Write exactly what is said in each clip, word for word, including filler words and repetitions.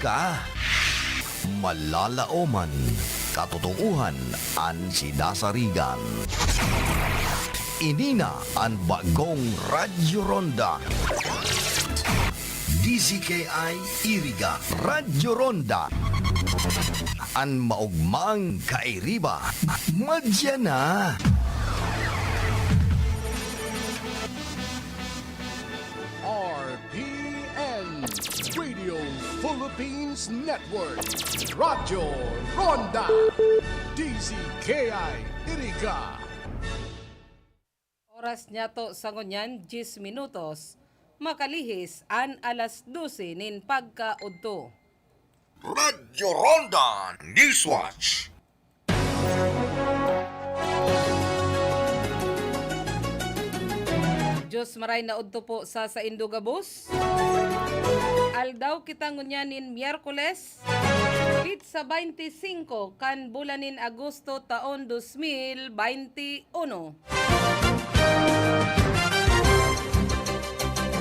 Ta, malalaoman, katotoohan an sidasarigan. Ini na an bagong Radyo Ronda. D Z K I Iriga, Radyo Ronda. An maogmang kairiba, madya na. R P N, Radio Philippines Network, Radyo Ronda, D Z K I Iriga. Oras niyato sa ngunyan, diyes minutos, makalihis an alas dose nin pagkaudto. Radyo Ronda Newswatch. Diyos maray na udto po sa saindo gabos. Aldaw kita ngunyan nin Miyerkules, petsa baynte singko kan bulan nin Agosto, taon dos mil baynte uno.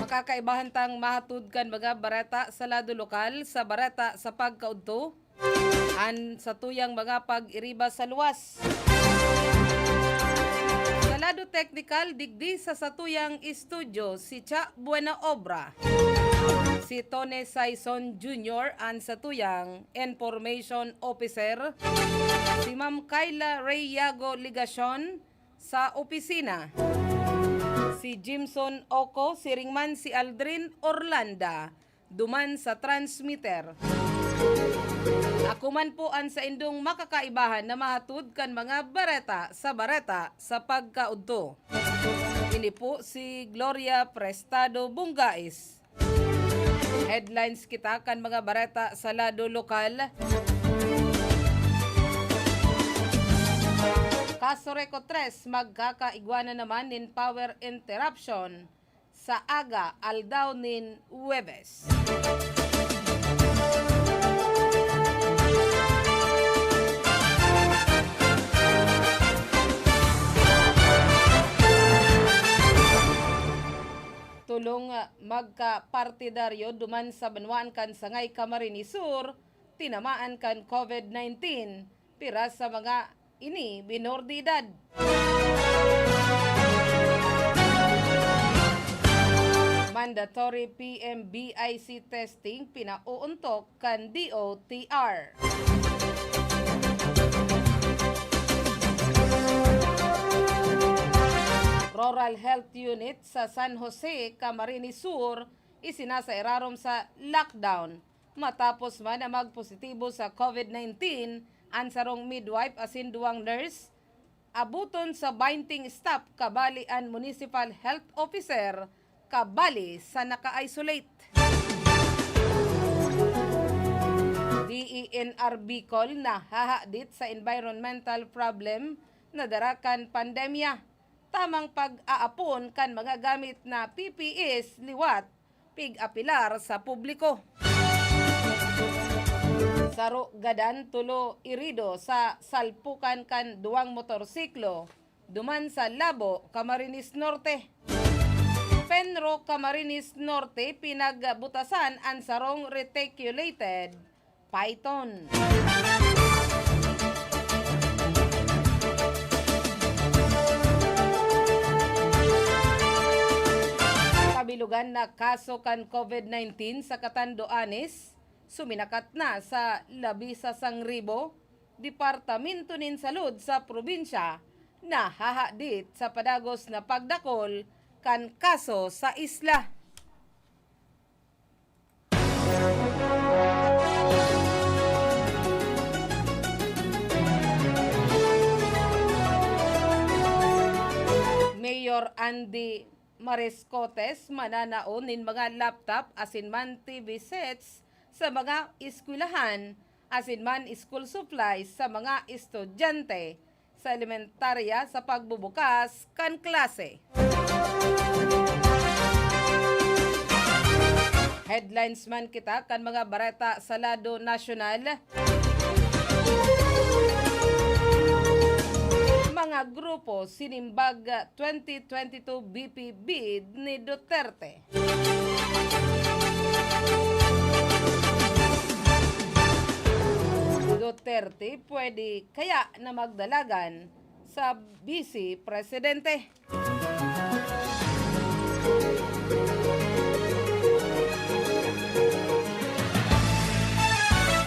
Makakaibahan tang mahatod kan mga bareta sa lado lokal sa bareta sa pagkaudto. An satuyang mga pag-iriba sa luwas. Sa lado teknikal, digdi sa satuyang estudyo, si Cha Buena Obra. Si Tony Saison Junior an satuyang Information Officer. Si Ma'am Kyla Rey Yago Legacion sa opisina. Si Jimson Oco, siring man si Aldrin Orlanda, duman sa transmitter. Ako man po an saindong makakaibahan na mahatod kan mga bareta sa bareta sa pagkaudto. Ini po si Gloria Prestado Bungais. Headlines kita kan mga bareta sa lado lokal. Casureco tres, magkakaigwa na naman nin power interruption sa aga aldaw nin Huwebes. Tolong magkapartidaryo duman sa banwaan kan Sangay, Camarines Sur, tinamaan kan COVID nineteen. Pira sa mga ini minor de edad. Mandatory P M B I C testing pinauuntok kan D O T R. Rural Health Unit sa San Jose, Camarines Sur, isinasa irarom sa lockdown. Matapos man na magpositibo sa COVID nineteen an sarong midwife asin duwang nurse, aboton sa baynte staff kabali an municipal health officer kabali sa naka-isolate. D E N R Bicol nahahadit sa environmental problem na dara kan pandemya, tamang pag-aapon kan mga gamit na P P Es liwat pig-apelar sa publiko. Saro gadan, tolo irido sa salpukan kan duwang motorsiklo duman sa Labo, Camarines Norte. Penro, Camarines Norte, pinagbutasan an sarong reticulated python. Kabilugan na kaso kan COVID nineteen sa Catanduanes, suminakat na sa labi sa sangribo departamento nin salud sa probinsya, nahahadit sa padagos na pagdakol kan kaso sa isla. Mayor Andy Mariscotes mananao nin mga laptop asin man T V sets sa mga eskwelahan asin man school supplies sa mga estudyante sa elementarya sa pagbubukas kan klase. Headlines man kita kan mga bareta sa lado nasyonal. Mga grupo sinimbag twenty twenty-two B P bid ni Duterte. Duterte pwede kaya na magdalagan sa Vice Presidente.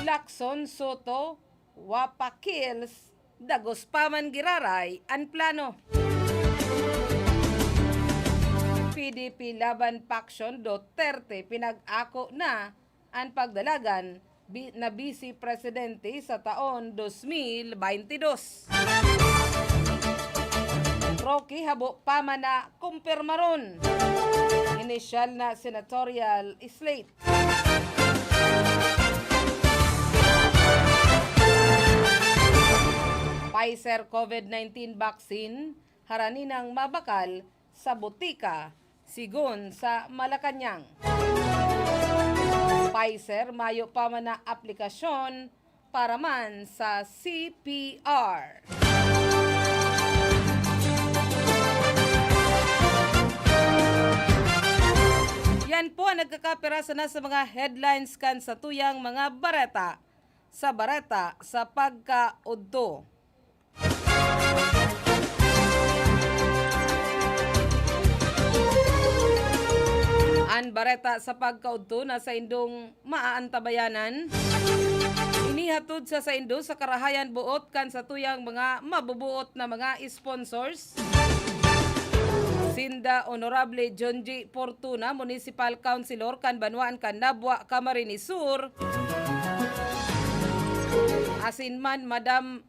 Lacson Soto, Wapa Kills, dagos pa man giraray an plano. P D P laban faction Duterte pinag-ako na an pagdalagan bi-, na Vice Presidente sa taon dos mil baynte dos. Roque, habo pa man na kumpirmaron. Inisyal na senatorial slate. Pfizer COVID nineteen vaccine harani nang mabakal sa botika, sigon sa Malacañang. Pfizer, mayo pa man na aplikasyon para man sa C P R. Yan po ang nagkakapiraso na sa mga headlines kan satuyang mga bareta, sa bareta sa pagkaudto. An bareta sa pagkaudto na saindong maaantabayanan. Inihatod sa saindo sa karahayan boot kan satuyang mga mabubuot na mga sponsors. Sinda Honorable Jonji Fortuna, Municipal Councilor kan Banwaan kan Nabua, Camarines Sur, asin man Madam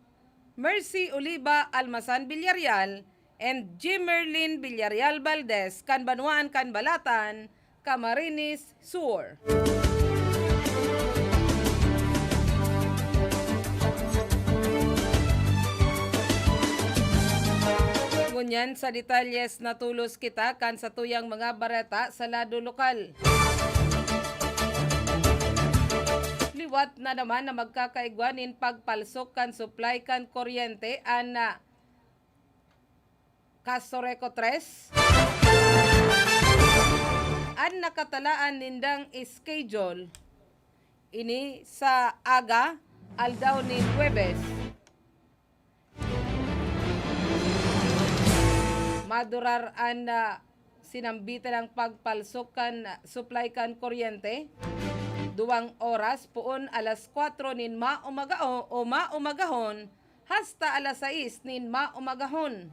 Mercy Oliva Almasan Villarreal and Jimerlin Villarreal Valdez kan Banwaan kan Balatan, Camarines Sur. Ngunyan sa detalyes, natulos kita kan satuyang mga bareta sa lado lokal. Liwat na naman na magkakaigwa nin pagpalsok kan supply kan kuryente an, ah, Casureco tres. An nakatalaan nindang schedule ini sa aga, aldaw nin Huwebes. Madurar an, ah, sinambitan ng pagpalsok kan supply kan kuryente. Duwang oras, poon alas kwatro nin maumagao-, o maumagahon, hasta alas sais nin maumagahon.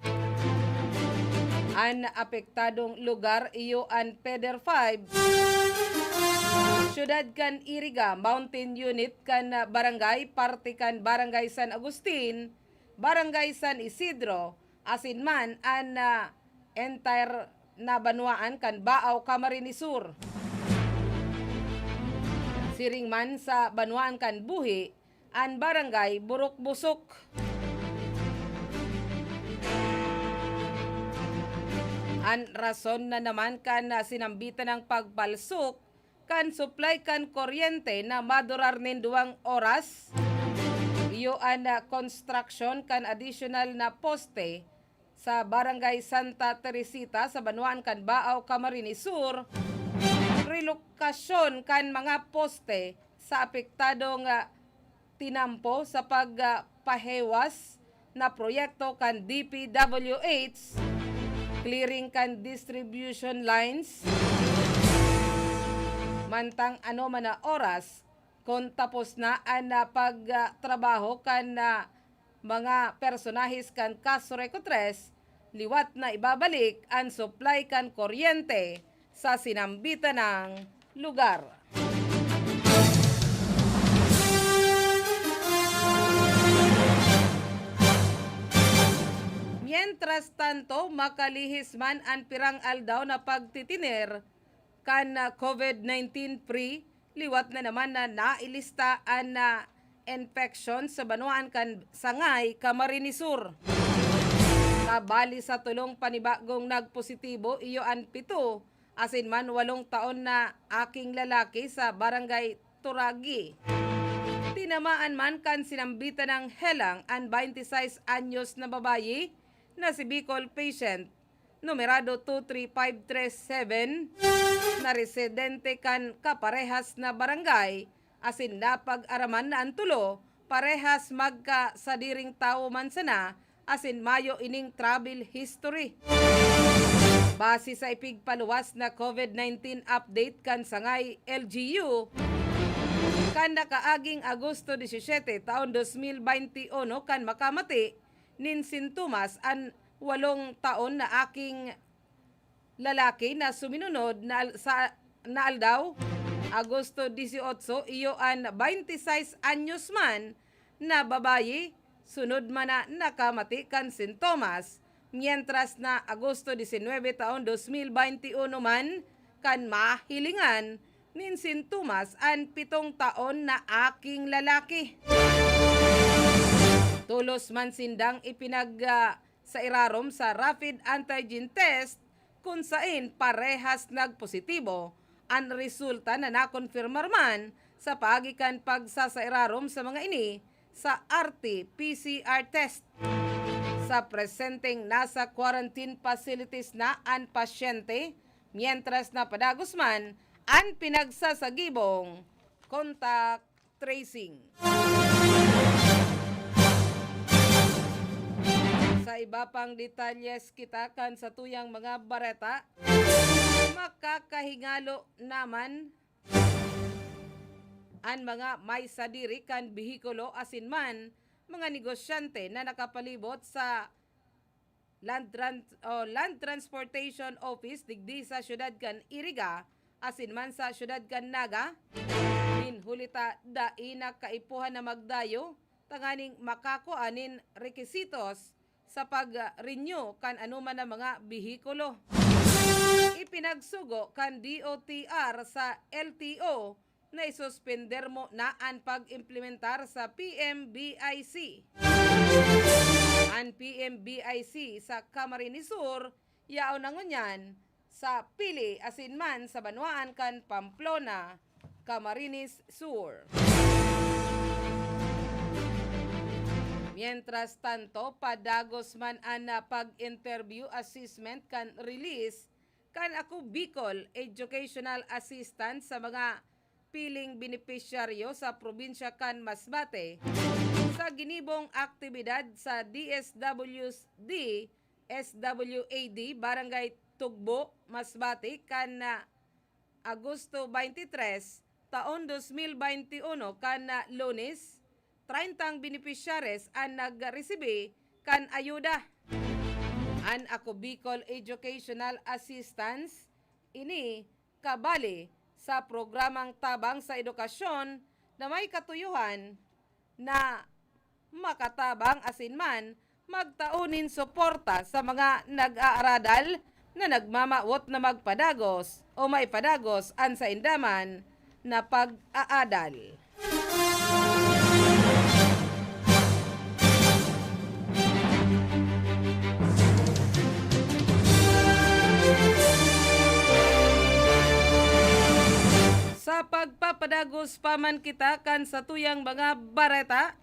An apektadong lugar iyo an Feder five, Siyudad kan Iriga, Mountain Unit kan Barangay, parte kan Barangay San Agustin, Barangay San Isidro, asin man an, ah, entire na banwaan kan Baao, Camarines Sur. Siring man sa banwaan kan Buhi, an Barangay Burukbusok. An rason na naman kan, ah, sinambitan ng pagpalsok kan supply kan kuryente na madurar nin duwang oras, iyo an, ah, konstruksyon kan additional na poste sa Barangay Santa Teresita sa banwaan kan Baao, Camarines Sur, relokasyon kan mga poste sa apektadong, ah, tinampo sa pag, ah, pahewas na proyekto kan D P W H, clearing kan distribution lines. Mantang ano man na oras, kun tapos na an, ah, pag, ah, trabaho kan, ah, mga personahes kan Casureco tres, liwat na ibabalik an supply kan kuryente sa sinambitan na lugar. Mientras tanto, makalihis man an pirang aldaw na pagtitiner kan, ah, COVID nineteen free, liwat na naman na nailista an, ah, infection sa banwaan kan Sangay, Camarines Sur. Kabali sa tolong panibagong nagpositibo, iyo an pito asin man walong taon na aking lalaki sa Barangay Turagi. Tinamaan man kan sinambitan ng helang an baynte sais anyos na babayi na si Bicol patient numerado two three five three seven, na residente kan kaparehas na barangay, asin napag-araman na an tulo parehas magkasadiring tawo man sana asin mayo ining travel history. Base sa ipigpaluwas na COVID nineteen update kan Sangay L G U, kan nakaaging Agosto disisiete taon dos mil baynte uno kan makamati nin sintomas an walong taon na aking lalaki na suminunod na al-, sa, na aldaw, Agosto dieciocho, iyo an baynte sais anyos man na babayi, sunod man na nakamati kan sintomas, mientras na Agosto diecinuebe taon dos mil baynte uno man kan mahilingan nin sintomas an pitong taon na aking lalaki. Tolos man sindang ipinag, ah, sa irarom sa rapid antigen test, kun sain parehas nagpositibo an resulta na nakonfirmar man sa paagi kan pagsasairarom sa mga ini sa R T P C R test. Sa presenteng nasa quarantine facilities na an pasyente, mientras na padagos man an pinagsasagibong contact tracing. Sa iba pang detalyes kita kan satuyang mga bareta, makakahingalo naman an mga may sadiri kan behikulo asin man mga negosyante na nakapalibot sa Land Tran-, o Land Transportation Office digdi sa siyudad kan Iriga asin man sa siyudad kan Naga. Nin huli ta dai na kaipuhan na magdayo tanganing makakua nin requisitos sa pag-renew kan anoman na mga behikulo. Ipinagsugo kan D O T R sa L T O na isuspender mo na an pag-implementar sa P M B I C. An P M B I C sa Camarines Sur yaon na ngunyan sa Pili asin man sa banwaan kan Pamplona, Camarines Sur. Mientras tanto, padagos man an, ah, pag-interview assessment kan release kan Ako Bicol Educational Assistance sa mga piling benepisyaryo sa probinsya kan Masbate sa ginibong aktibidad sa D S W D, S W A D, Barangay Tugbo, Masbate, kan, ah, Agosto twenty-three, taon dos mil baynte uno, kan, ah, Lunes, treyntang benepisyaris an nagresibi kan ayuda. An Ako Bicol Educational Assistance, ini kabali sa programang tabang sa edukasyon na may katuyohan na makatabang asin man magtao nin suporta sa mga nag-aaradal na nagmamawot na magpadagos o maipadagos an sainda man na pag-aadal. Sa pagpapadagos pa man kita kan satuyang mga bareta,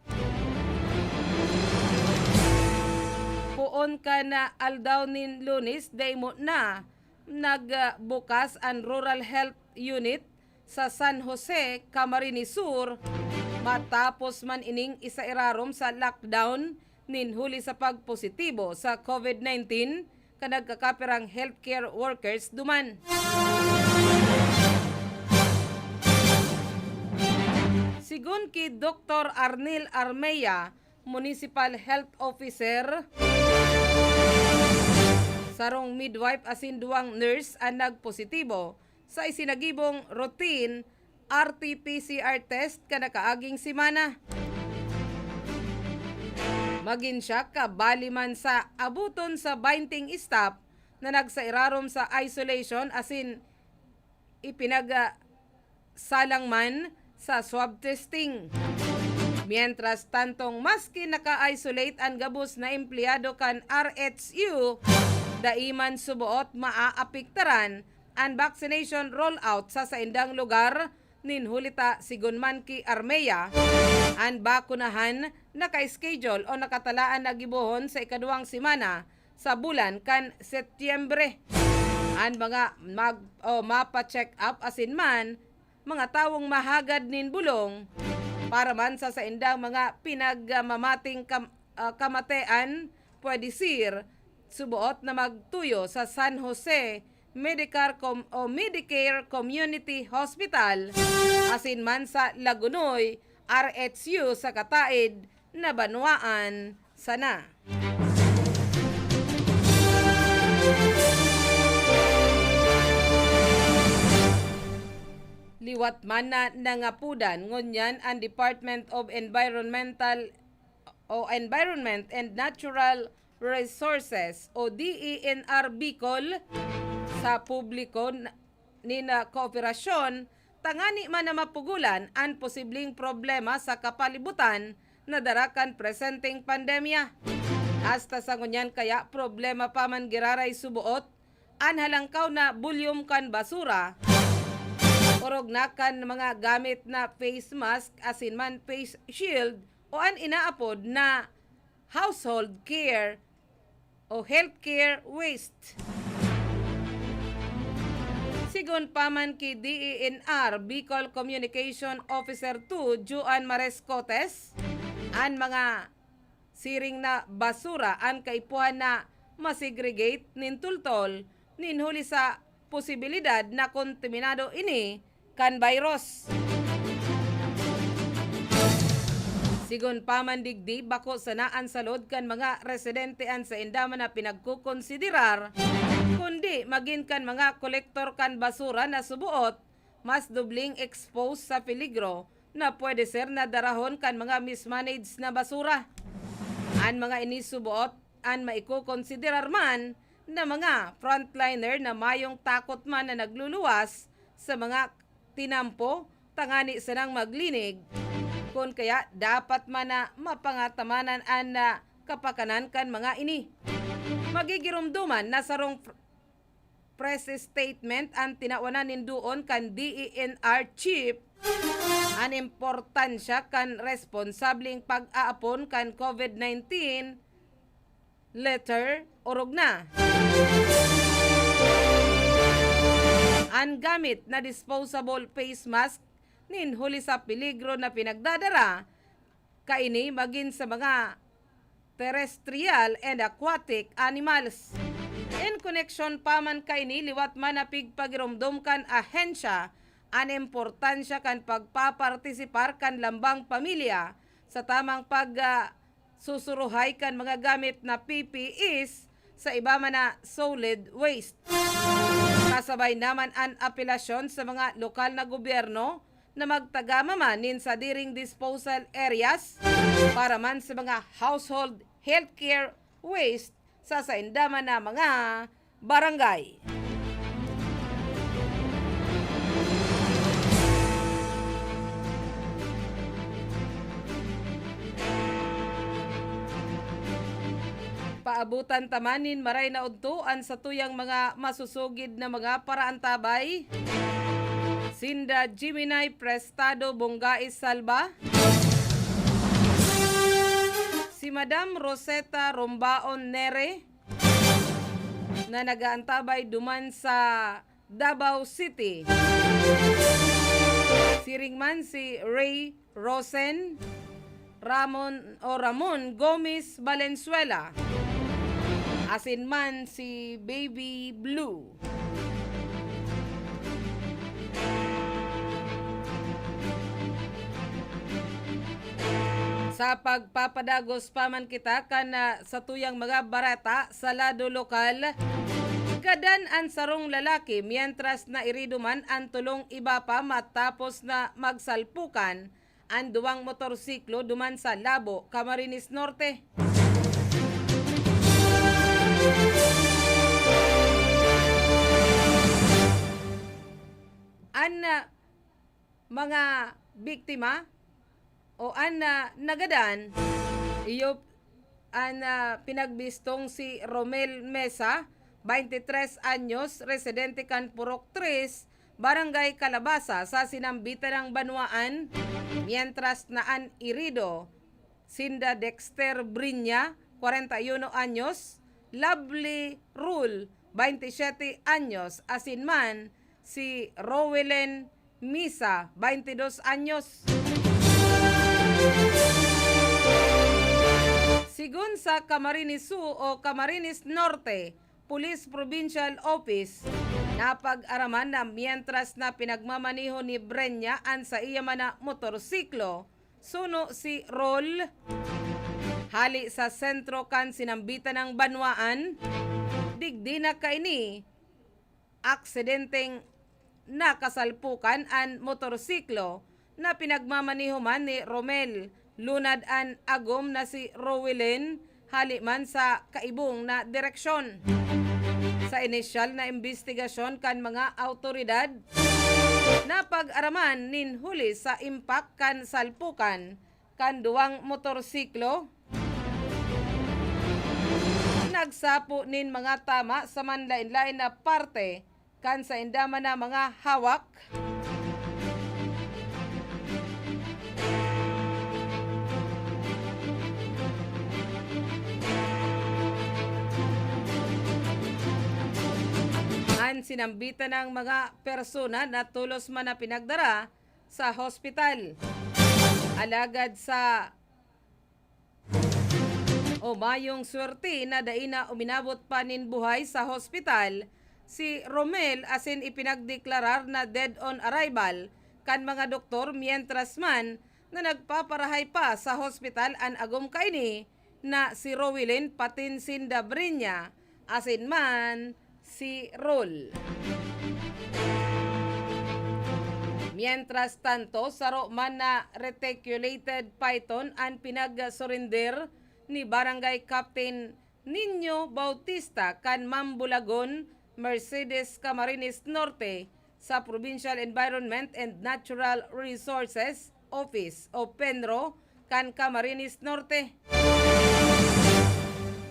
poon kan aldaw nin Lunes, dai mo na nagbukas an Rural Health Unit sa San Jose, Camarines Sur, matapos man ining isairarom sa lockdown nin huli sa pagpositibo sa COVID nineteen kan nagkakapirang healthcare workers duman. Sigon ki Doktor Arnel Armea, Municipal Health Officer, sarong midwife asin duwang nurse an nagpositibo sa isinagibong routine R T P C R test kan nakaaging semana. Magin siya kabali man sa abuton sa baynting staff na nagsairarom sa isolation asin ipinag-, ah, salang man sa swab testing. Mientras tantong maski naka-isolate an gabos na empleyado kan R H U, dai man suboot maaapektaran an vaccination rollout sa saindang lugar nin huli ta, sigon man ki Armea, an bakunahan naka-schedule o nakatalaan na gibohon sa ikaduwang semana sa bulan kan Setyembre. An mga mag-, o mapa-check up asin man mga tawong mahagad nin bulong, Para man sa saindang mga pinagmamating kam-, ah, kamatean, pwede sir, suboot na magtuyo sa San Jose Medicare Com-, o Medicare Community Hospital, asin man sa Lagunoy R H U sa Kataid na banwaan sana. Liwat man na nangapudan ngunyan an Department of Environmental o Environment and Natural Resources o D E N R Bicol sa publiko na, nin, ah, kooperasyon tangani man na mapugolan an posibleng problema sa kapalibutan na dara kan presenteng pandemya. Hasta sa ngunyan kaya problema pa man giraray suboot an halangkaw na bulyom kan basura, orog na kan mga gamit na face mask asin man face shield o an inaapod na household care o healthcare waste. Sigon pa man ki D E N R Bicol Communication Officer two Juan Marescotes, an mga siring na basura an kaipuhan na ma-segregate nin tultol nin huli sa posibilidad na kontaminado ini kan virus. Sigon pa man digdi, bako sana an salod kan mga residente an sainda man na pinagkokonsiderar, kundi magin kan mga kolektor kan basura na suboot mas dobling expose sa peligro na pwede ser na darahon kan mga mismanaged na basura. An mga ini suboot an maikokonsiderar man na mga frontliner na mayong takot man na nagluluwas sa mga tinampo tangani sanang maglinig, kun kaya dapat man na mapangatamanan an, ah, kapakanan kan mga ini. Magigiromdoman na sarong pr-, press statement an tinawanan nin duon kan D E N R chief an importansya kan responsableng pag-aapon kan COVID nineteen letter orog na. An gamit na disposable face mask nin huli sa peligro na pinagdadara kaini magin sa mga terrestrial and aquatic animals. In koneksyon pa man kaini, liwat man na pigpagiromdom kan ahensya an importansya kan pagpapartisipar kan lambang pamilya sa tamang pag, ah, susuruhay kan mga gamit na P P Es sa iba man na solid waste. Kasabay naman an apelasyon sa mga lokal na gobyerno na magtagama man nin sadiring disposal areas para man sa mga household healthcare waste sa sainda man na mga barangay. Paabutan ta man nin maray na udto an satuyang mga masusugid na mga paraantabay. Sinda Jiminay Prestado Bongais Salva, si Madam Rosetta Rombaon Nere, na nag-aantabay duman sa Davao City. Siring man si Ray Rosen, Ramon o Ramon Gomez Valenzuela, asin man si Baby Blue. Sa pagpapadagos pa man kita kan, ah, satuyang mga bareta sa lado lokal, gadan an sarong lalaki mientras na irido man an tolong iba pa matapos na magsalpukan an duwang motorsiklo duman sa Labo, Camarines Norte. An, ah, mga biktima o an, ah, nagadan, iyo an, ah, pinagbistong si Romel Mesa, baynte tres anyos, residente kan Purok tres, Barangay Calabaza, sa sinambitan nang banwaan, mientras na an irido, sinda Dexter Briña, kwarenta y uno anyos, Lovely Rule, baynte siyete anyos, asin man si Rowelen Misa, baynte dos anyos. Sigon sa Camarines Sur o Camarines Norte Police Provincial Office, napag-araman na mientras na pinagmamaneho ni Brenya an saiya man na motorsiklo, suno si Rol, hali sa sentro kan sinambitan ng banwaan, digdi na kaini aksidenteng nakasalpukan an motorsiklo na pinagmamaneho man ni Romel Lunad an agom na si Rowelyn hali man sa kaibong na direksyon. Sa inisyal na imbestigasyon kan mga awtoridad, napag-araman nin huli sa impact kan salpukan kan duwang motorsiklo, nagsapo nin mga tama sa manlaen-laen na parte kan sainda man na mga hawak. An sinambitan ng mga persona na tolos man na pinagdara sa hospital. Alagad sa o mayong swerte na dai na uminabot pa nin buhay sa hospital si Romel asin ipinagdeklarar na dead on arrival kan mga doktor, mientras man na nagpaparahay pa sa hospital an agom kaini na si Rowelyn patin sinda Brenya asin man si Rol. Mientras tanto, saro man na reticulated python an pinag-surrender ni Barangay Captain Nino Bautista kan Mambulagon, Mercedes, Camarines Norte sa Provincial Environment and Natural Resources Office o PENRO kan Camarines Norte.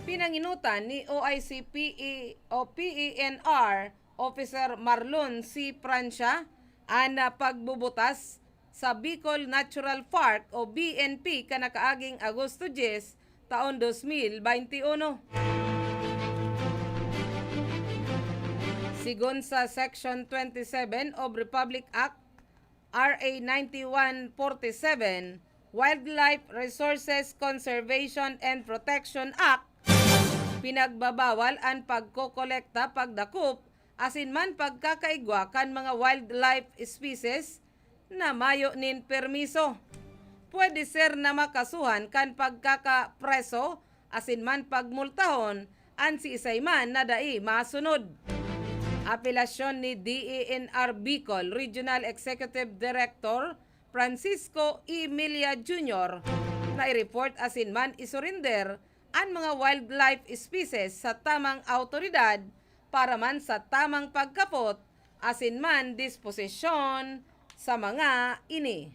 Pinanginutan ni O I C P E o P E N R Officer Marlon C. Francia an, ah, pagbubutas sa Bicol Natural Park o B N P kan nakaaging Agosto dyes, taon dos mil baynte uno. Sigon sa Section twenty-seven of Republic Act, R A ninety-one forty-seven, Wildlife Resources Conservation and Protection Act, pinagbabawal an pagkokolekta, pagdakop, asin man pagkakaigwa kan mga wildlife species na mayo nin permiso. Pwede ser na makasuhan kan pagkakapreso asin man pagmultahon an siisay man na dai masunod. Apelasyon ni D E N R Bicol Regional Executive Director Francisco E. Milla Junior na i-report asin man i-surrender an mga wildlife species sa tamang awtoridad para man sa tamang pagkapot asin man disposisyon sa mga ini.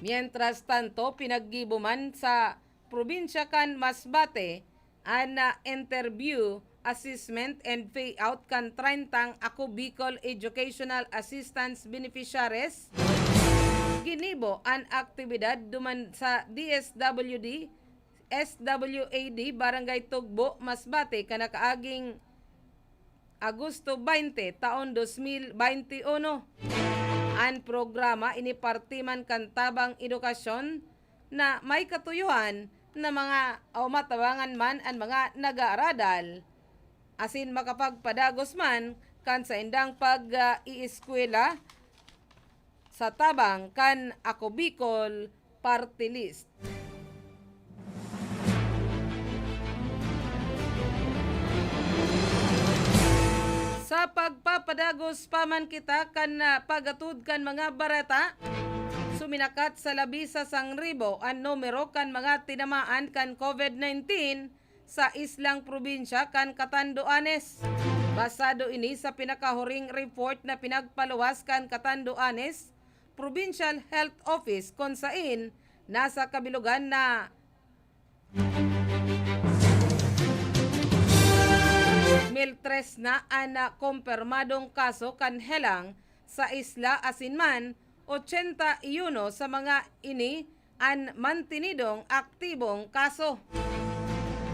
Mientras tanto, pinaggibo man sa probinsya kan Masbate an, ah, interview, assessment and payout kan treyntang Ako Bicol Educational Assistance Beneficiaries. Ginibo an aktibidad duman sa D S W D, S W A D, Barangay Tugbo, Masbate, kan nakaaging Agosto baynte, taon dos mil baynte uno. An programa ini parte man kan tabang edukasyon na may katuyohan na mga, o matabangan man an mga nag-aaradal, asin makapagpadagos man kan saindang pag, ah, iiskwela sa tabang kan Ako Bicol Party List. Sa pagpapadagos pa man kita kan, ah, pag-atod kan mga bareta, suminakat sa labi sa sangribo an numero kan mga tinamaan kan COVID nineteen sa islang probinsya kan Catanduanes. Basado ini sa pinakahuring report na pinagpaluwas kan Catanduanes Provincial Health Office, kun sain nasa kabilogan na mil tres na an kumpirmadong kaso kan helang sa isla, asin man ochenta y uno sa mga ini an mantinidong aktibong kaso.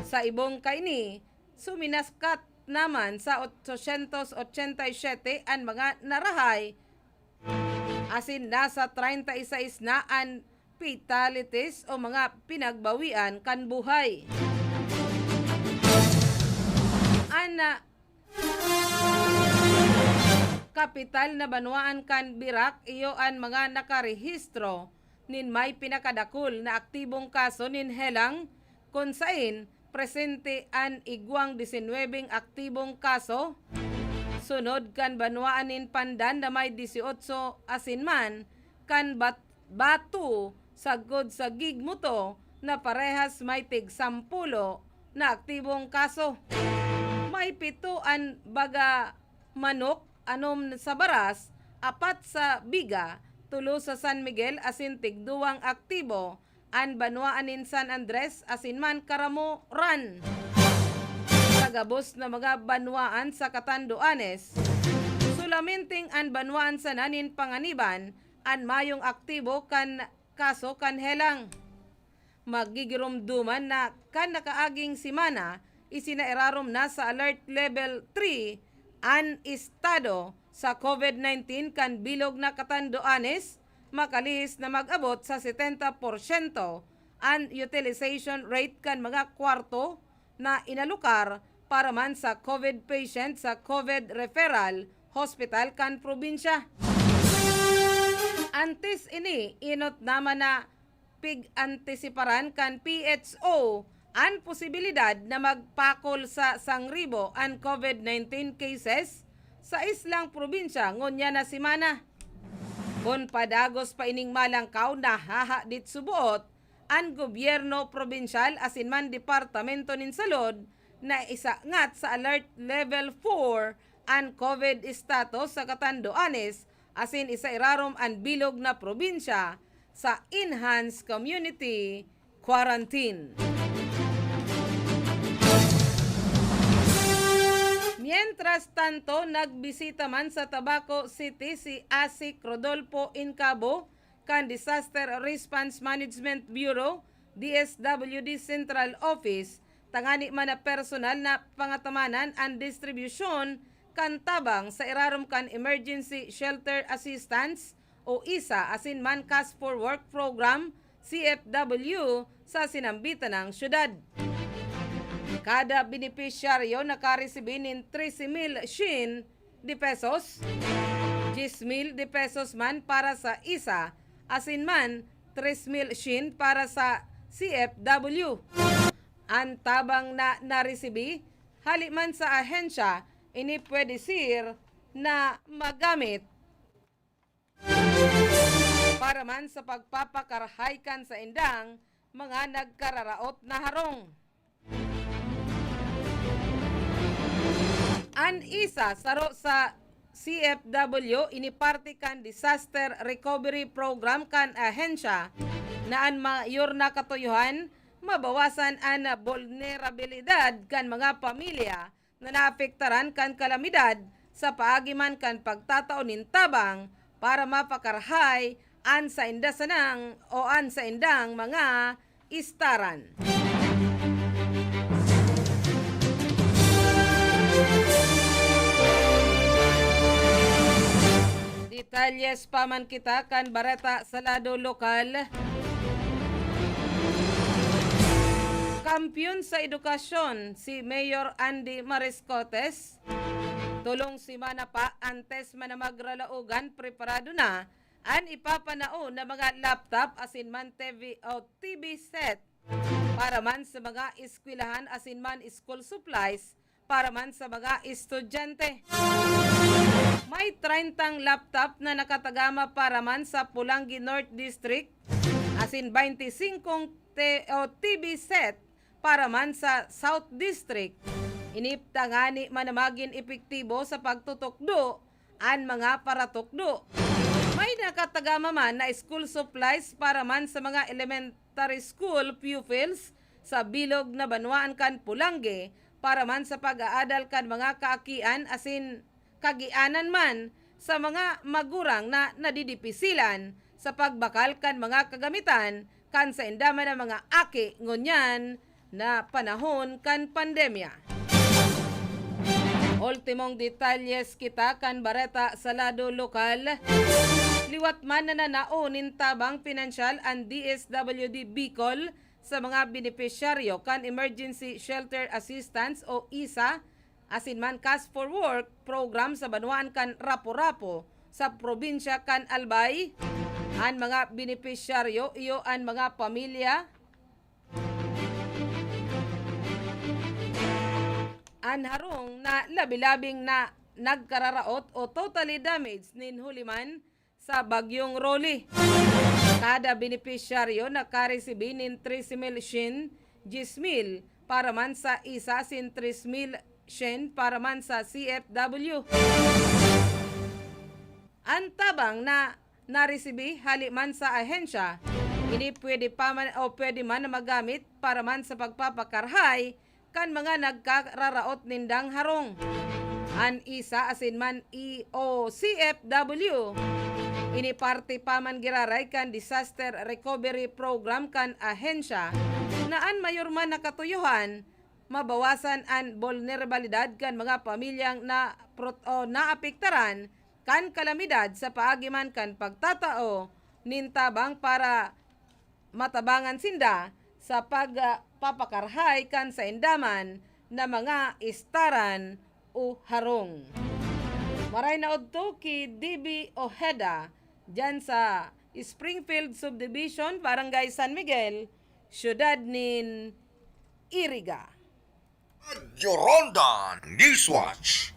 Sa ibong kaini, suminakat naman sa otsosyentos ochenta y siyete an mga narahay asin nasa treinta y seis na an fatalities o mga pinagbawian kan buhay. An, ah, kapital na banwaan kan Virac iyo an mga nakarehistro nin may pinakadakul na aktibong kaso nin helang, kun sain presente an igwang disinwebeng aktibong kaso, sunod kan banwaan nin Pandan na may dieciocho asin man kan Bat-, Batu sagkod sa Gigmuto na parehas may tig-sampulo na aktibong kaso. May pito an baga manok, anom sa Baras, apat sa Biga, tulo sa San Miguel asin tigduwang aktibo an banwaan nin San Andres asin man Caramoran. Sa gabos na mga banwaan sa Catanduanes, solamente an banwaan sana nin Panganiban an mayong aktibo kan kaso kan helang. Magigiromdoman na kan nakaaging semana, isinairarom na sa Alert Level three an estado sa COVID nineteen kan bilog na Catanduanes, makalihis na mag-abot sa setenta porsyento an utilization rate kan mga kwarto na inalokar para man sa COVID patient sa COVID referral hospital kan probinsya. Antes ini, enot naman na pig-antisiparan kan P H O an posibilidad na magpakol sa sangribo an COVID nineteen cases sa islang probinsya ngunyan na semana. Kun padagos pa ining malangkaw, nahahadit suboot an gobyerno probinsyal asin man Departamento nin Salud na isangat sa Alert Level four an COVID status sa Catanduanes asin isairarom an bilog na probinsya sa enhanced community quarantine. Mientras tanto, nagbisita man sa Tabaco City si ASIC Rodolfo Incabo kan Disaster Response Management Bureau, D S W D Central Office, tangani man na personal na pangatamanan an distribusyon kan tabang sa irarom kan Emergency Shelter Assistance o isa asin man Cash for Work Program, C F W, sa sinambitan nang syudad. Kada benepisyaryo nakaresibi nin trese mil syen de pesos, dyes mil de pesos man para sa isa, asin man tres mil syen para sa C F W. An tabang na naresibi hali man sa ahensya, ini pwede ser na magamit para man sa pagpapakarahay kan saindang mga nagkararaot na harong. An isa, saro sa C F W, ini parte kan Disaster Recovery Program kan ahensya, na an mayor na katuyohan, mabawasan an bulnerabilidad kan mga pamilya na naapektaran kan kalamidad sa paagi man kan pagtatao nin tabang para mapakarahay an sainda sanang o an saindang mga istaran. Detalyes pa man kita kan bareta sa lado lokal. Kampiyon sa edukasyon si Mayor Andy Mariscotes. Tolong semana pa antes man na magralaogan, preparado na an ipapanao na mga laptop asin man T V o T V set para man sa mga eskwelahan asin man school supplies para man sa mga estudyante. May treintang laptop na nakatagama para man sa Polangui North District, asin baynte singkong te-, o T V set para man sa South District. Ini tangani man na magin epektibo sa pagtutukdo an mga paratukdo. May nakatagama man na school supplies para man sa mga elementary school pupils sa bilog na banwaan kan Polangui para man sa pag-aadal kan mga kaakian asin kagianan man sa mga magurang na nadidipisilan sa pagbakal kan mga kagamitan kan sainda man na mga aki ngunyan na panahon kan pandemya. Ultimong detalyes kita kan bareta sa lado lokal. Liwat man na nanao nin tabang pinansyal an D S W D Bicol sa mga benepisyaryo kan Emergency Shelter Assistance o isa asin man Cash for Work program sa banwaan kan Rapu-Rapu sa probinsya kan Albay. An mga benepisyaryo iyo an mga pamilya an harong na labi-labing na nagkararaot o totally damaged nin huli man sa Bagyong Rolly. Kada benepisyaryo nakaresibi nin trese mil syen, dyes mil para man sa isa asin tres mil syen para man sa C F W. An tabang na naresibi hali man sa ahensya, ini pwede pa man o pwede man na magamit para man sa pagpapakarahay kan mga nagkararaot nindang harong. An isa asin man i o C F W, ini parte pa man giraray kan Disaster Recovery Program kan ahensya, na an mayor man na katuyohan, mabawasan an bulnerbalidad kan mga pamilyang na prot-, o naapektaran kan kalamidad sa paagi man kan pagtatao nin tabang para matabangan sinda sa pag, ah, papakarahay kan sainda man na mga istaran o harong. Maray na odto ki D B Ojeda, diyan sa Springfield Subdivision, Barangay San Miguel, siyudad nin Iriga. Radyo Ronda Newswatch.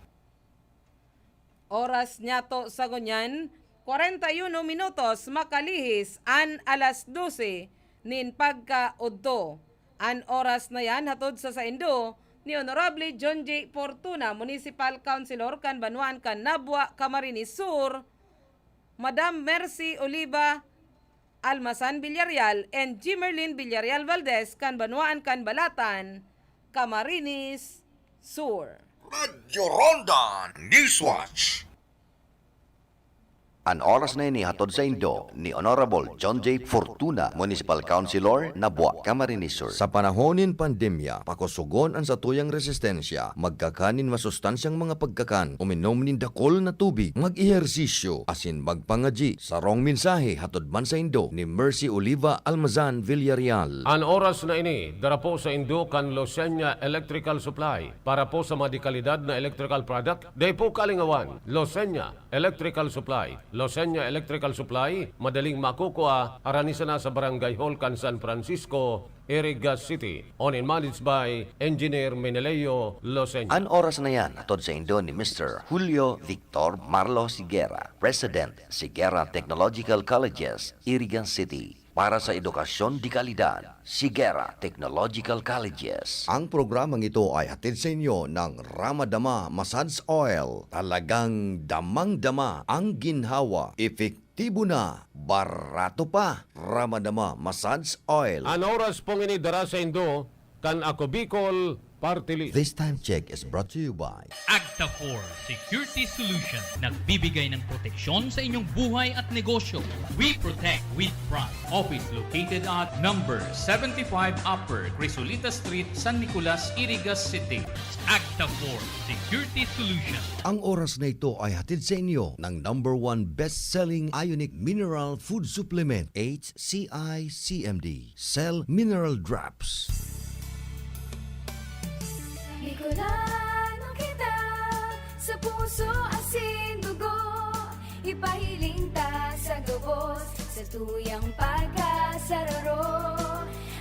Oras niyato sa ngunyan, kwarenta y uno minutos makalihis an alas dose nin pagkaodto. An oras na yan hatod sa saindo ni Honorable John J Fortuna, Municipal Councilor kan banwaan kan Nabua, Camarines Sur, Madam Mercy Oliva Almazan Villarreal and Jimerlin Villarreal Valdez kan banwaan kan Balatan, Camarines Sur. Radyo Ronda Newswatch. An oras na ini hatod saindo ni Honorable John J Fortuna, Municipal Councilor, Nabua, Camarines Sur. Sa panahon nin pandemya, pakosogon an satuyang resistensya, magkakan nin masustansyang mga pagkakan, uminom nin dakul na tubig, mag-ehersisyo, asin magpangadyi. Sarong mensahe hatod man saindo ni Mercy Oliva Almazan Villarreal. An oras na ini, dara po saindo kan Losenya Electrical Supply. Para po sa mga dekalidad na electrical product, dai po kalingawan, Losenya Electrical Supply. Losenya Electrical Supply, madaling makukua, harani sana sa Barangay Hall kan San Francisco, Iriga City. Owned and managed by Engineer Meneleo Losenya. An oras na yan, hatod saindo ni Mister Julio Victor Marlo Sigera, President, Sigera Technological Colleges, Iriga City. Para sa edukasyon de kalidad, Sigera Technological Colleges. Ang programang ito ay hatid saindo ng Ramadama Massage Oil. Talagang damang-dama ang ginhawa, epektibo na, barato pa. Ramadama Massage Oil. An oras pong ini dara saindo kan Ako Bicol Party List. This time check is brought to you by Agta four Security Solution. Nagbibigay ng proteksyon sa inyong buhay at negosyo. We protect with pride. Office located at number seventy-five Upper Crisolita Street, San Nicolas, Iriga City. Agta four Security Solution. Ang oras na ito ay hatid sa inyo ng number one best-selling Ionic Mineral Food Supplement, H C I C M D. Cell Mineral Drops. Bicolano kita, sa puso, asin, dugo. Ipahiling ta sa gabos, sa tuyang pagkasararo.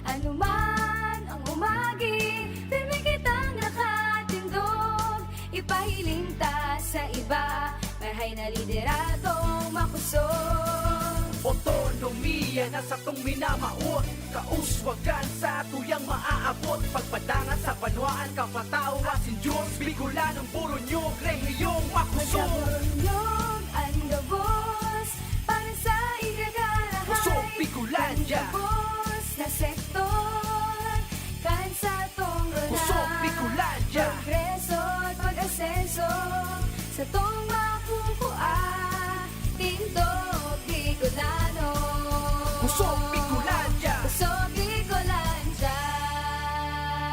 Anuman ang umagi, pirmi kitang nakatindog. Ipahiling ta sa iba, marahay na lideradong makusog. Otonomiya na satong minamawot, kauswagan sa tuyang maaabot. Pagpadangat sa banwaan, kapataw asin Diyos, Bicolanong Boronyog, rehiyong makusog. Taga-Boronyog, an gabos, para sa igagarahay. Puso, Bicolandia. An gabos na sektor, kan satong rona. Puso, Bicolandia. Progreso at pag-asenso, satong makukua, tindog Bicolano. Puso, Bicolandia. Puso, Bicolandia.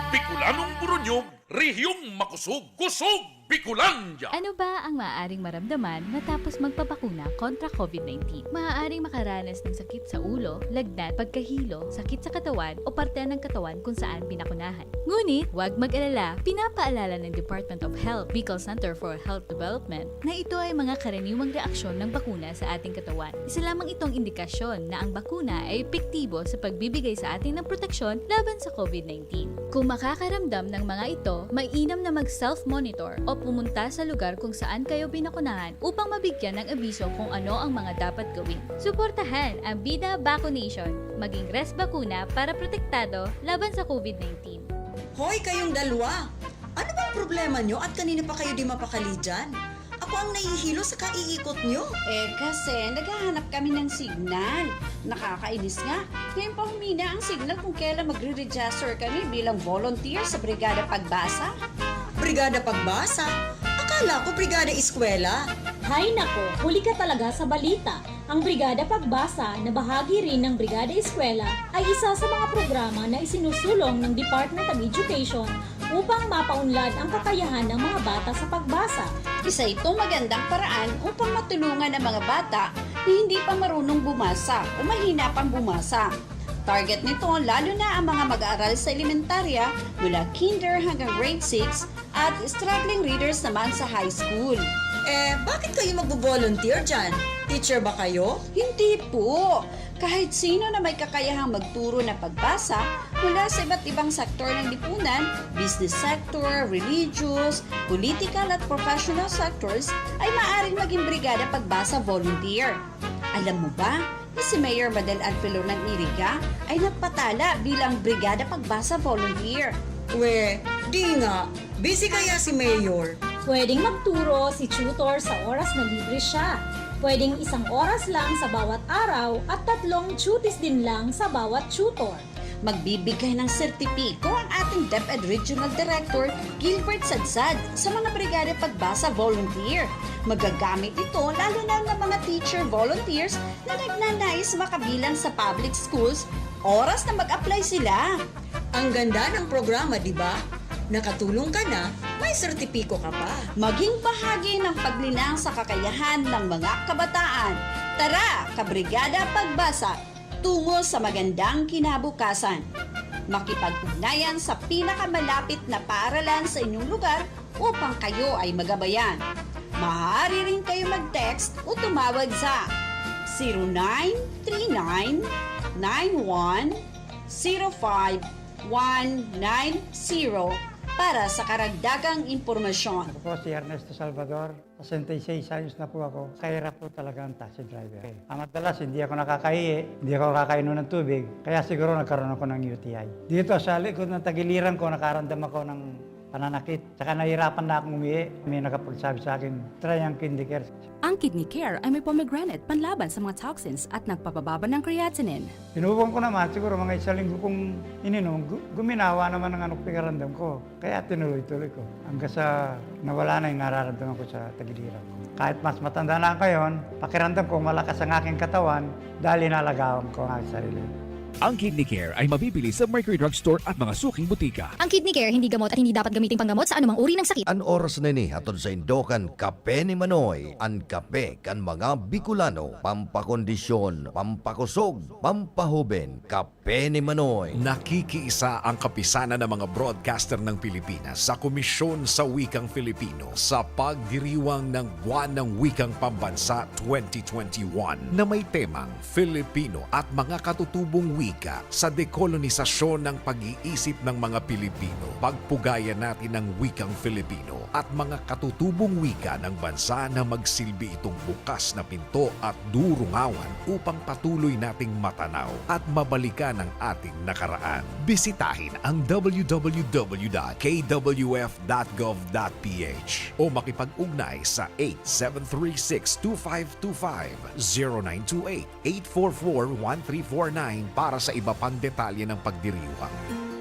Bicolanong Boronyog, Rehiyong makusog, kusog Bicolandia! Ano ba ang maaaring maramdaman matapos magpabakuna kontra COVID nineteen? Maaaring makaranas ng sakit sa ulo, lagnat, pagkahilo, sakit sa katawan o parte ng katawan kung saan binakunahan. Ngunit, huwag mag-alala, pinapaalala ng Department of Health, Bicol Center for Health Development, na ito ay mga karaniwang reaksyon ng bakuna sa ating katawan. Isa lamang itong indikasyon na ang bakuna ay epektibo sa pagbibigay sa atin ng proteksyon laban sa COVID nineteen. Kung makakaramdam ng mga ito, mainam na mag-self-monitor o pumunta sa lugar kung saan kayo binakunahan upang mabigyan ng abiso kung ano ang mga dapat gawin. Suportahan ang Bida Vaccination. Maging res bakuna para protektado laban sa COVID nineteen. Hoy, kayong dalwa! Ano bang problema nyo at kanina pa kayo di mapakali dyan? Ako ang nahihilo sa kaiikot nyo. Eh, kasi naghahanap kami ng signal. Nakakainis nga. Ngayon pa humina ang signal kung kailan magre-register kami bilang volunteer sa Brigada Pagbasa. Brigada Pagbasa? Akala ko Brigada Eskwela. Hay nako, huli ka talaga sa balita. Ang Brigada Pagbasa, na bahagi rin ng Brigada Eskwela, ay isa sa mga programa na isinusulong ng Department of Education upang mapaunlad ang kakayahan ng mga bata sa pagbasa. Isa itong magandang paraan upang matulungan ang mga bata na hindi pa marunong bumasa o mahina pang bumasa. Target nito lalo na ang mga mag-aaral sa elementarya mula kinder hanggang grade six at struggling readers naman sa high school. Eh, bakit kayo magbo-volunteer dyan? Teacher ba kayo? Hindi po. Kahit sino na may kakayahang magturo ng pagbasa mula sa iba't ibang sektor ng lipunan, business sector, religious, political at professional sectors, ay maaaring maging Brigada Pagbasa volunteer. Alam mo ba na si Mayor Madel Anfilor ng Iriga ay nagpatala bilang Brigada Pagbasa volunteer? We, di nga. Busy kaya si Mayor? Pwedeng magturo si tutor sa oras na libre siya. Pwedeng isang oras lang sa bawat araw at tatlong duties din lang sa bawat tutor. Magbibigay ng sertipiko ang ating DepEd Regional Director Gilbert Sadsad sa mga Brigada Pagbasa volunteer. Magagamit ito lalo na ng mga teacher volunteers na nagnanais makabilang sa public schools oras na mag-apply sila. Ang ganda ng programa, di ba? Nakatulong ka na, may sertipiko ka pa. Maging bahagi ng paglinang sa kakayahan ng mga kabataan. Tara, Kabrigada Pagbasa, tungo sa magandang kinabukasan. Makipag-ugnayan sa pinakamalapit na paaralan sa inyong lugar upang kayo ay magabayan. Maaari rin kayo mag-text o tumawag sa zero nine three nine nine one zero five one nine zero para sa karagdagang impormasyon. Ako po si Ernesto Salvador, sesenta y seis anyos na po ako. Kahirap po talaga ang taxi driver. Ang madalas, hindi ako nakakahihi, hindi ako nakakainom ng tubig, kaya siguro nagkaroon ako ng U T I. Dito sa likod ng tagiliran ko, nakaramdam ako ng pananakit. Saka nahihirapan na akong umihi. May nakapagsabi sa akin, "Try ang Kidney Care." Ang Kidney Care ay may pomegranate panlaban sa mga toxins at nagpapababa ng creatinine. Sinubukan ko naman, siguro mga isang linggo kong ininom, gu- guminawa naman ang ano, pakiramdam ko. Kaya tinuloy-tuloy ko. Hanggang sa nawala na yung nararamdaman ko sa tagiliran ko. Kahit mas matanda na ako ngayon, pakiramdam ko malakas ang aking katawan dahil inalagaan ko ang aking sarili. Ang Kidney Care ay mabibili sa Mercury Drug Store at mga suking butika. Ang Kidney Care hindi gamot at hindi dapat gamiting panggamot sa anumang uri ng sakit. An oras na ini hatod sa indokan Kape ni Manoy, an kape kan mga Bicolano, pampakondisyon, pampakusog, pampahoben, Kape ni Manoy. Nakikiisa ang Kapisanan ng mga Broadcaster ng Pilipinas sa Komisyon sa Wikang Filipino sa pagdiriwang ng Buwan ng Wikang Pambansa twenty twenty-one na may temang Filipino at mga katutubong wika sa dekolonisasyon ng pag-iisip ng mga Pilipino. Pagpugayan natin ang wikang Filipino at mga katutubong wika ng bansa na magsilbi itong bukas na pinto at durungawan upang patuloy nating matanaw at mabalikan ang ating nakaraan. Bisitahin ang w w w dot k w f dot gov dot p h o makipag-ugnay sa eight seven three six two five two five, zero nine two eight eight four four one three four nine para sa iba pang detalye ng pagdiriwang.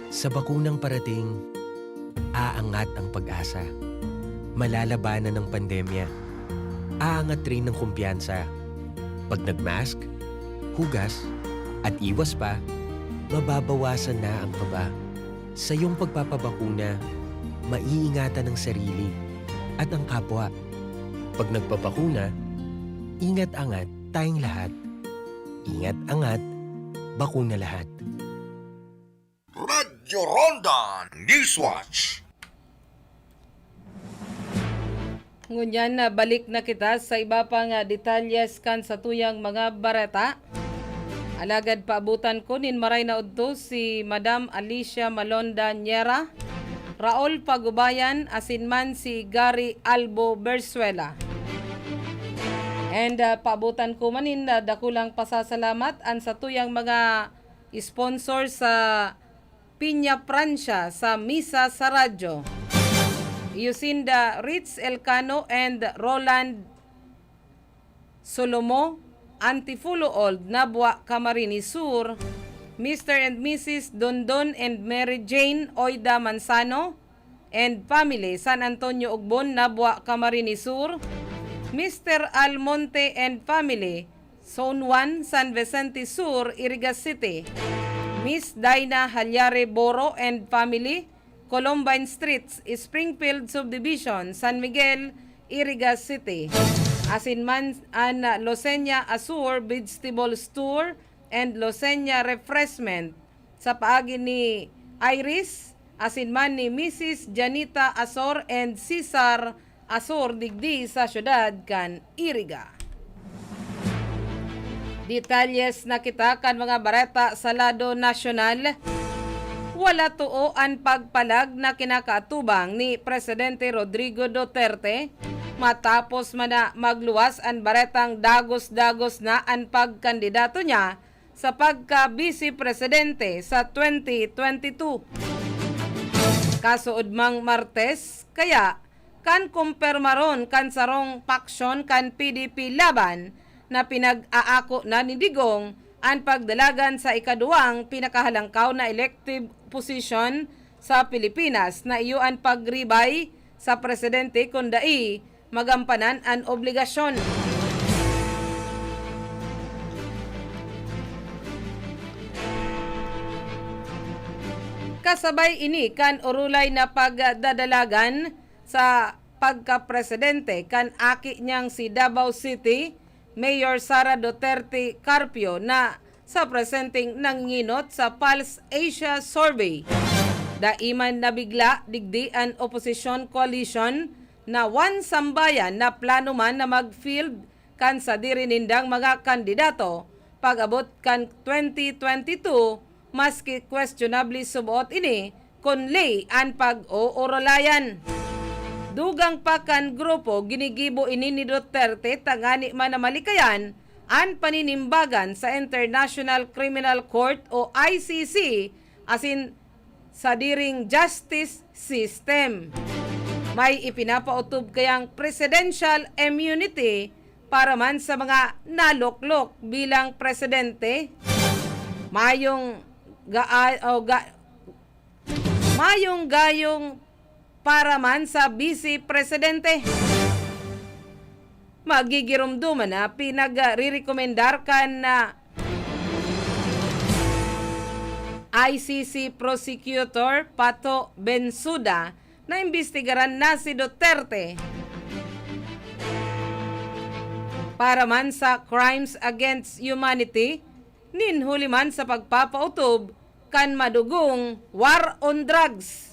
Sa bakunang parating, aangat ang pag-asa. Malalabanan ang pandemya. Aangat rin ang kumpiyansa. Pag nag-mask, hugas, at iwas pa, mababawasan na ang kaba. Sa iyong pagpapabakuna, maiingatan ang sarili at ang kapwa. Pag nagpabakuna, ingat-angat tayong lahat. Ingat-angat, bakuna lahat. Radyo Ronda Newswatch. Ngunyan, ah, balik na kita sa iba pang, ah, detalyes kan satuyang mga bareta. Alagad paabutan ko nin maray na udto si Madam Alicia Malonda Niera, Raul Pagubayan, asin man si Gary Albo Berzuela. And, ah, paabutan ko man nin, ah, dakulang pasasalamat an satuyang mga sponsor sa Piña Francia sa Misa sa Radyo. Iyo sinda Ritz Elcano and Roland Solomo, Antifulo Old, Nabua, Camarines Sur, Mister and Missus Dondon and Mary Jane Oida Manzano, and family, San Antonio Ugbon, Nabua, Camarines Sur, Mister Almonte and family, Zone one, San Vicente Sur, Iriga City, Miss Dina Halyare Boro and family, Columbine Streets, Springfield Subdivision, San Miguel, Iriga City. Asin man an Losenya Asur Vegetable Store and Losenya Refreshment, sa paagi ni Iris, asin man ni Missus Janita Asor and Cesar Asor digdi sa siyudad kan Iriga. Detalyes na kita kan mga bareta sa lado nasyonal. Wala too an pagpalag na kinakaatubang ni Presidente Rodrigo Duterte matapos man na magluwas an baretang dagos-dagos na an pagkandidato niya sa pagka-Bise Presidente sa twenty twenty-two. Kasuod mang Martes, kaya kan kumpirmaron kan sarong paksyon kan P D P Laban na pinag-aako na ni Digong an pagdalagan sa ikaduwang pinakahalangkaw na elective position sa Pilipinas na iyo an pagribay sa presidente kun dai magampanan an obligasyon. Kasabay ini kan orolay na pagdadalagan sa pagkapresidente kan aki niyang si Davao City Mayor Sara Duterte Carpio na sa presenteng nanginot sa Pulse Asia Survey. Dai man nabigla digdi an opposition coalition na One Sambayan na plano man na mag-field kan sadiri nindang mga kandidato pag-abot kan twenty twenty-two, maski questionable suboot ini kun ley an pag-oorolayan. Dugang pa kan grupo, ginigibo ini ni Duterte tangani man na malikayan an paninimbagan sa International Criminal Court o I C C asin sadiring justice system. May ipinapaotob kayang presidential immunity para man sa mga naloklok bilang presidente. Mayong ga-, o ga-, mayong gayong para man sa Bise Presidente. Magigiromdoman na pinagrerekomendar kan, ah, I C C Prosecutor Pato Bensuda na imbestigaran na si Duterte para man sa crimes against humanity, nin huli man sa pagpapautob kan madugong war on drugs.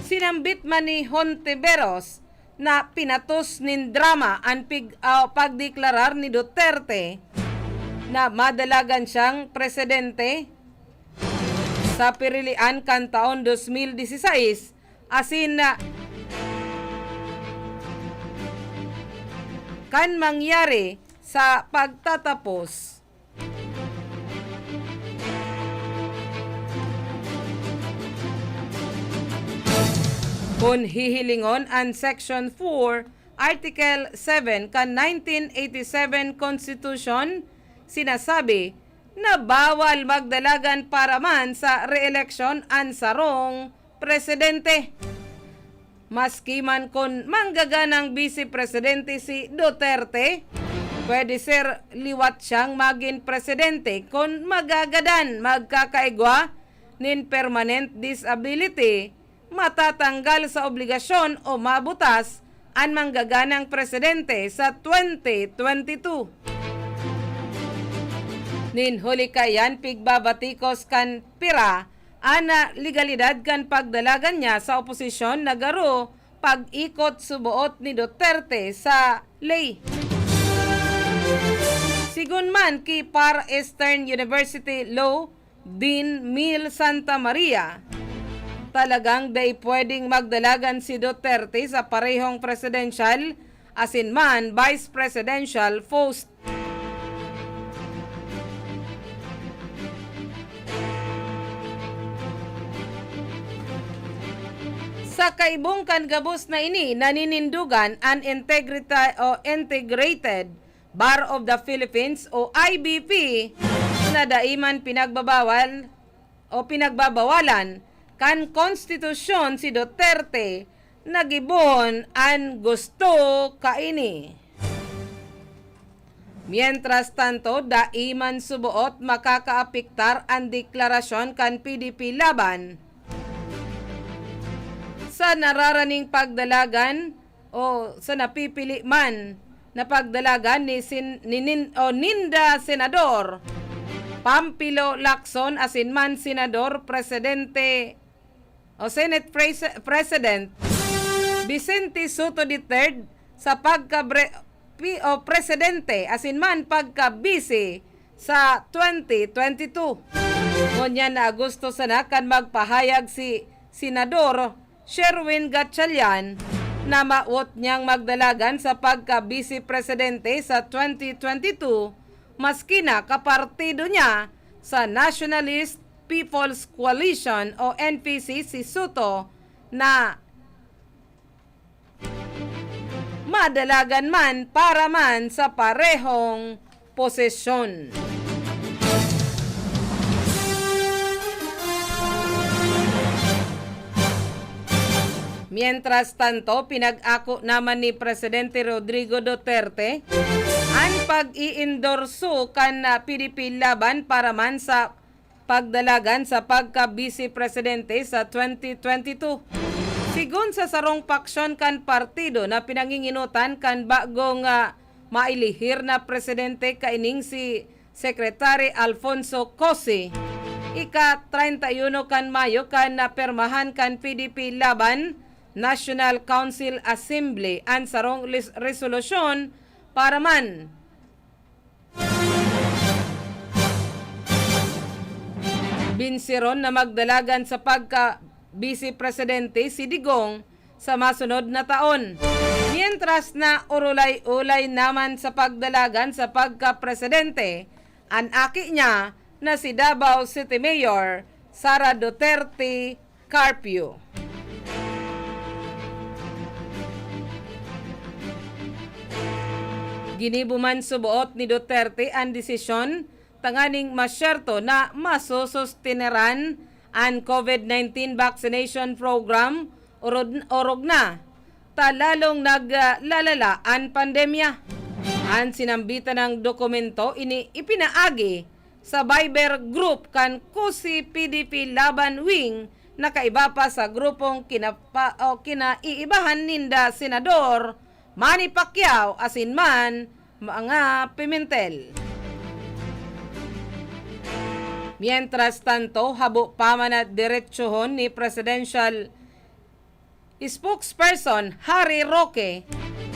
Sinambit man ni Hontiveros na pinatos nin drama an pig-, ah, pagdeklarar ni Duterte na madalagan siyang presidente sa pirilian kan taon dos mil dieciséis, asin na kan mangyari sa pagtatapos. Kun hihilingon an Section four, Article seven kan nineteen eighty-seven Constitution, sinasabi na bawal magdalagan para man sa re-eleksyon an sarong presidente. Maski man kun manggaganang bise presidente si Duterte, Pwede ser liwat siyang magin presidente kun magagadan magkakaigwa nin permanent disability, matatanggal sa obligasyon o mabutas an manggaganang presidente sa twenty twenty-two. Nin huli kaiyan, pigbabatikos kan pira an, ah, legalidad kan pagdalagan niya sa oposisyon na garo pag-ikot suboot ni Duterte sa ley. Sigon man ki Far Eastern University Law Dean Mil Santa Maria, talagang dai pwedeng magdalagan si Duterte sa parehong presidential asin man vice presidential post. Sa kaibong kan gabos na ini, naninindogan an integrita-, o Integrated Bar of the Philippines o I B P na dai man pinagbabawal o pinagbabawalan kan konstitusyon si Duterte na gibohon an gusto kaini. Mientras tanto, dai man suboot makakaapektar an deklarasyon kan P D P Laban sa nararaning pagdalagan o sa napipili man na pagdalagan ni sin-, ni nin-, o ninda Senador Pampilo Lacson asin man Senador Presidente o Senate Pres-, President Vicente Sotto the third sa pagka bre-, pi-, o presidente asin man pagka-vice sa twenty twenty-two. Ngunyan na Agosto sana kan magpahayag si Senador Sherwin Gatchalian na mawot niyang magdalagan sa pagka-vice presidente sa twenty twenty-two, maski na kapartido niya sa Nationalist People's Coalition o N P C si Sotto na madalagan man para man sa parehong posisyon. Mientras tanto, pinag-ako naman ni Presidente Rodrigo Duterte an pag-iendorso kan, ah, P D P Laban para man sa pagdalagan sa pagka-vice presidente sa twenty twenty-two. Sigon sa sarong paksyon kan partido na pinanginginotan kan bagong, ah, mailihir na presidente kaining si Secretary Alfonso Cossy, ika-treinta y uno kan Mayo kan napermahan kan P D P Laban National Council Assembly an sarong lis-, resolusyon para man binsiron na magdalagan sa pagka-vice presidente si Digong sa masunod na taon. Mientras na urulay-ulay naman sa pagdalagan sa pagka-presidente an aki niya na si Davao City Mayor Sara Duterte Carpio. Ginibo man suboot ni Duterte an desisyon tanganing masyerto na masusustineran an COVID nineteen vaccination program orod-, orog na ta lalong naglalala an pandemya. An sinambitan ng dokumento ini ipinaagi sa Viber group kan Cossy P D P Laban Wing na kaiba pa sa grupong kinapa-, o kinaiibahan ninda Senador Manny Pacquiao asin man mga Pimentel. Mientras tanto, habo pa man na diretsohon ni Presidential Spokesperson Harry Roque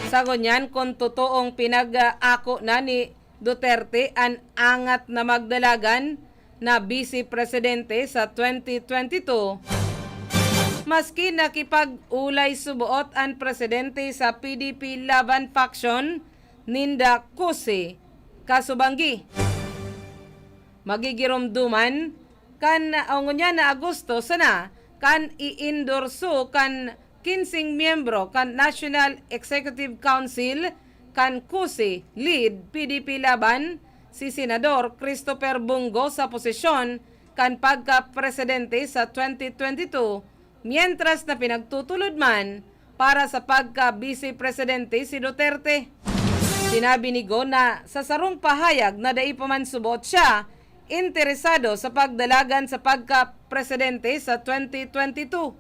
sa ngunyan kun totoong pinag-aako na ni Duterte an angat na magdalagan na Vice Presidente sa twenty twenty-two, maski nakipag-ulay suboot an presidente sa P D P Laban faction ninda Cossy kasubanggi. Magigiromdoman kan, o ngunyan na Agosto sana, kan iendorso kan kinseng miyembro kan National Executive Council kan Cossy-led P D P Laban, si Senador Christopher Bong Go sa posisyon kan pagka-presidente sa twenty twenty-two, mientras na pinagtutulod man para sa pagka-vice presidente si Duterte. Sinabi ni Go na sa sarong pahayag na dai pa man suboot siya interesado sa pagdalagan sa pagka-presidente sa twenty twenty-two.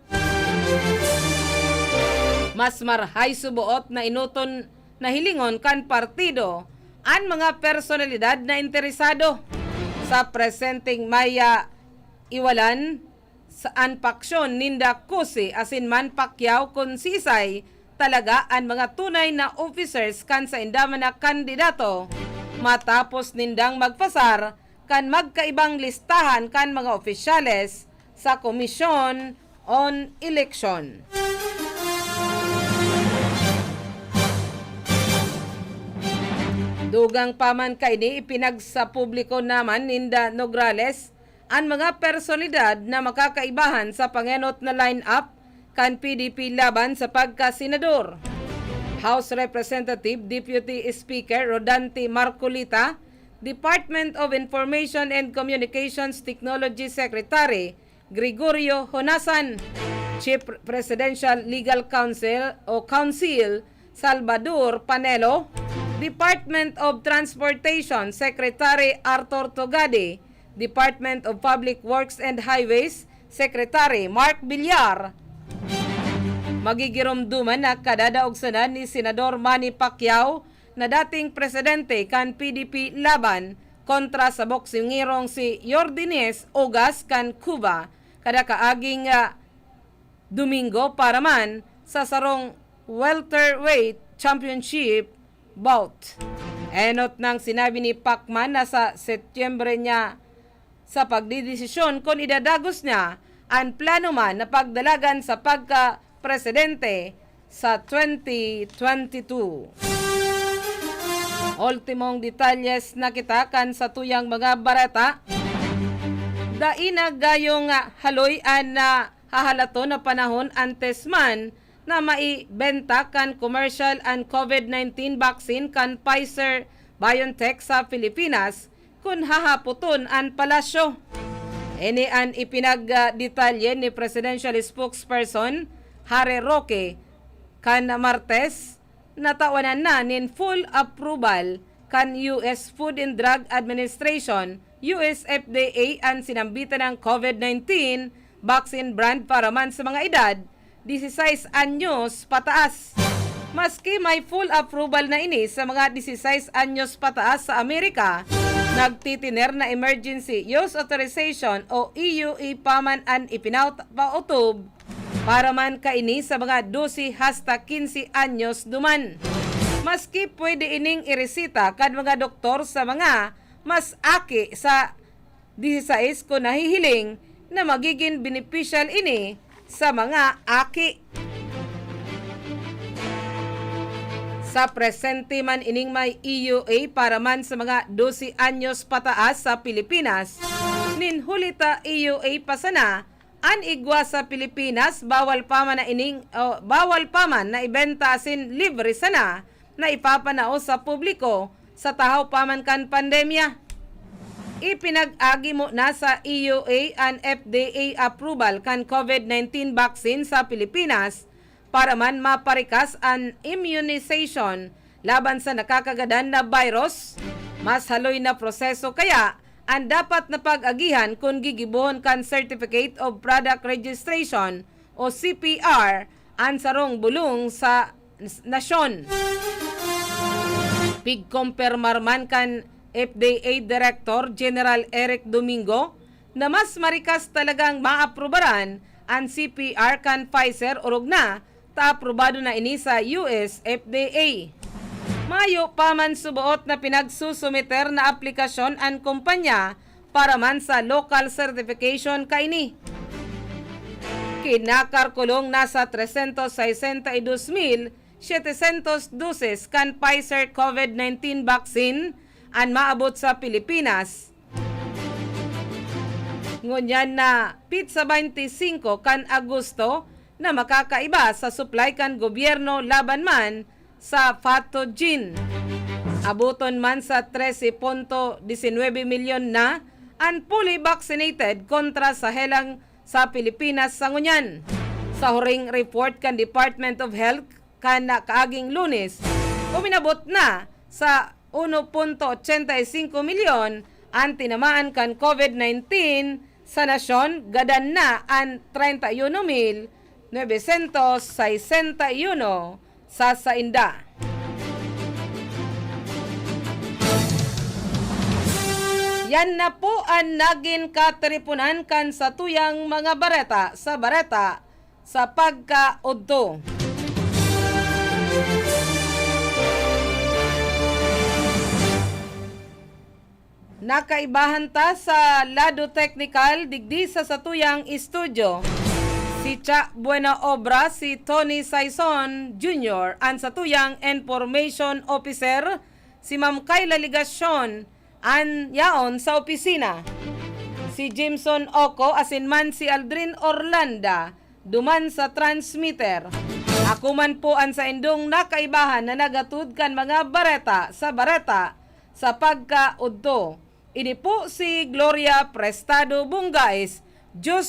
Mas marahay suboot na enoton na hilingon kan partido an mga personalidad na interesado. Sa presenteng maya iwalan sa an paksyon ninda Cusi asin man Pacquiao kun sisay talaga an mga tunay na officers kan sainda man na kandidato, matapos nindang magpasar kan magkaibang listahan kan mga opisyales sa Commission on Election. Dugang pa man kaini, ipinagsapubliko naman ninda Nograles an mga personalidad na makakaibahan sa pangenot na line-up kan P D P laban sa pagkasenador. House Representative Deputy Speaker Rodante Marcoleta, Department of Information and Communications Technology Secretary Gregorio Honasan, Chief Presidential Legal Counsel o Counsel Salvador Panelo, Department of Transportation Secretary Arthur Togade, Department of Public Works and Highways Secretary Mark Villar. Magigiromdoman na kadadaog sana ni Senador Manny Pacquiao na dating presidente kan P D P laban kontra sa boksingirong si Yordenis Ugas kan Cuba kada kaaging, ah, Domingo para man sa sarong welterweight championship bout. Enot nang sinabi ni Pacman na sa Setyembre niya sa pagdedesisyon kun idadagos niya an plano man na pagdalagan sa pagka-presidente sa twenty twenty-two. Ultimong detalyes na kita kan satuyang mga bareta. Dai na gayong haloy an nahahalaton na panahon antes man na maibenta kan commercial an COVID nineteen vaccine kan Pfizer-BioNTech sa Pilipinas, kun hahapoton an palasyo. Ini an ipinagdetalye ni Presidential Spokesperson Harry Roque kan Martes, na tawanan na nin full approval kan U S Food and Drug Administration, U S F D A, an sinambitan ng COVID nineteen vaccine brand para man sa mga edad dieciséis anyos pataas. Maski may full approval na ini sa mga dieciséis anyos pataas sa Amerika, nagtitiner na emergency use authorization o E U A pa man an ipinaut-, pautob para man kaini sa mga dose hasta quince anyos duman. Maski pwede ining ireseta kan mga doktor sa mga mas aki sa dieciséis, kun nahihiling na magiging benepisyal ini sa mga aki. Sa presente man ining may E U A para man sa mga dose anyos pataas sa Pilipinas, nin huli ta E U A pa sana an igwa sa Pilipinas, bawal pa man na ining, o, bawal pa man na ibenta asin libre sana na ipapanao sa publiko sa tahaw pa man kan pandemya. Ipinag-agi mo na sa E U A an F D A approval kan COVID nineteen vaccine sa Pilipinas para man maparikas an immunization laban sa nakakagadan na virus. Mas haloy na proseso kaya an dapat na pag-agihan kun gigibohon kan Certificate of Product Registration o C P R an sarong bulong sa s-, nasyon. Pigkompermar man kan F D A Director General Eric Domingo na mas marikas talagang maaprubaran an C P R kan Pfizer, orog na ta aprobado na ini sa U S F D A. Mayo pa man suboot na pinagsusumiter na aplikasyon an kompanya para man sa local certification kaini. Kinakalkulong nasa trescientos sesenta y dos mil setecientos doses kan Pfizer COVID nineteen vaccine an maabot sa Pilipinas. Ngunyan na petsa twenty-five kan Agosto na makakaiba sa supply kan gobyerno laban man sa pathogen. Aboton man sa trese punto disinwebe milyon na an fully vaccinated kontra sa helang sa Pilipinas sa ngunyan. Sa huring report kan Department of Health kan kaaging Lunes, uminabot na sa uno punto ochenta y cinco milyon an tinamaan kan COVID nineteen sa nasyon, gadan na an treinta y uno mil novecientos sesenta y uno sa sainda. Yan na po an nagin katiriponan kan satuyang mga bareta sa bareta sa pagkaudto. Nakaibahan ta sa lado teknikal digdi sa satuyang estudyo. Si Cha Buena Obra, si Tony Saison Junior an satuyang information officer, si Ma'am Kayla Legacion an yaon sa opisina. Si Jimson Oco asin man si Aldrin Orlanda duman sa transmitter. Ako man po an saindong nakaibahan na naghatod kan mga bareta sa bareta sa pagkaudto. Ini po si Gloria Prestado Bungais. Diyos